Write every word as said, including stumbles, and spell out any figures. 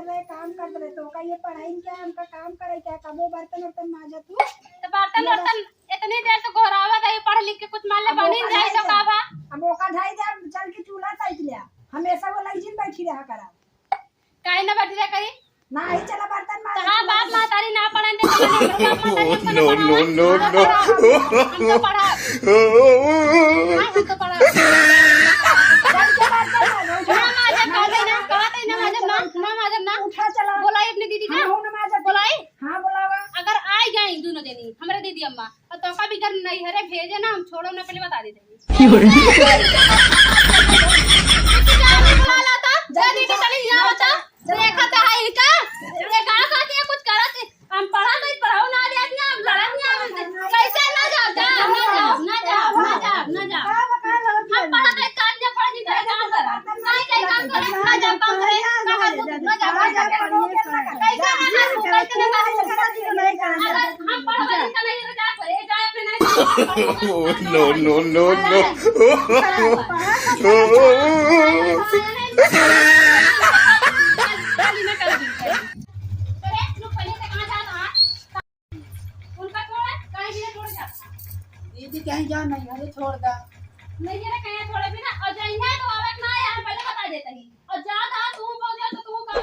अरे काम करत रहे, तो का ये पढ़ाई क्या है, हमका काम करे क्या, कबो बर्तन उर्तन मांजा तू। तो बर्तन उर्तन इतनी देर से गोहरावा गई, पढ़ लिख के कुछ मान ले अब बनी ओका जाए तो का भा? अब ओका ढाई दे, चल के चूल्हा साइड ले आ। हमेशा वो लइजिन बैठी रहा करा। काहे ना बैठी रहा करी? ना ही चला बर्तन मांजा, तो हाँ, चूल्हा बाप साइड। महतारी ना पढ़न दे, तो बाप महतारी हमको ना पढ़ाओ। हमको पढ़ाओ। हाँ, हमको पढ़ाओ। चल के बर्तन मांजा, उठा। ना मांजब, कहते ना, कहते ना मांजब, ना, ना मांजब, ना। उठा चला। बोलाई अपनी दीदी का। हाँ, हूँ ना मांजब। बोलाई। हाँ, बोलावा। अगर आई जाए दोनों जनी, हमरे दीदी अम्मा, और तोका भी घर नैहरे भेजे ना, हम छोड़ो ना, पहले बता देते हैं। की हो रही? इतनी जान नहीं बुला लाता, जा दीदी चली यहाँ बता। देखा तो है इनका, ये कहाँ कहती है, कुछ करत है। हम पढ़ा तो पढ़ाओ ना, आज ना, हम लड़त नहीं आवे से। कैसे ना जाओ, जाओ, ना जाओ, ना जाओ, ना जाओ, ना जाओ। हम पढ़ा तो काट दे, पढ़ नहीं करे, काम करा। नहीं कहीं काम करे, ना जाओ, काम करे, ना जाओ, ना जाओ, काम करे। कैसे ना जाओ, कैसे ना जाओ। अगर हम पढ़ा नहीं तो नहीं, तो जाओ, ये जाओ, अपने नहीं जाओ। Oh, no, no, no, no। दीदी कहीं जा नहीं, अरे छोड़ दा। नहीं, अरे कहीं छोड़े भी ना, और जाइए तो औरत ना आए, हम पहले बता देते हैं। और जा, जा, तू बोल दिया तो तू कर।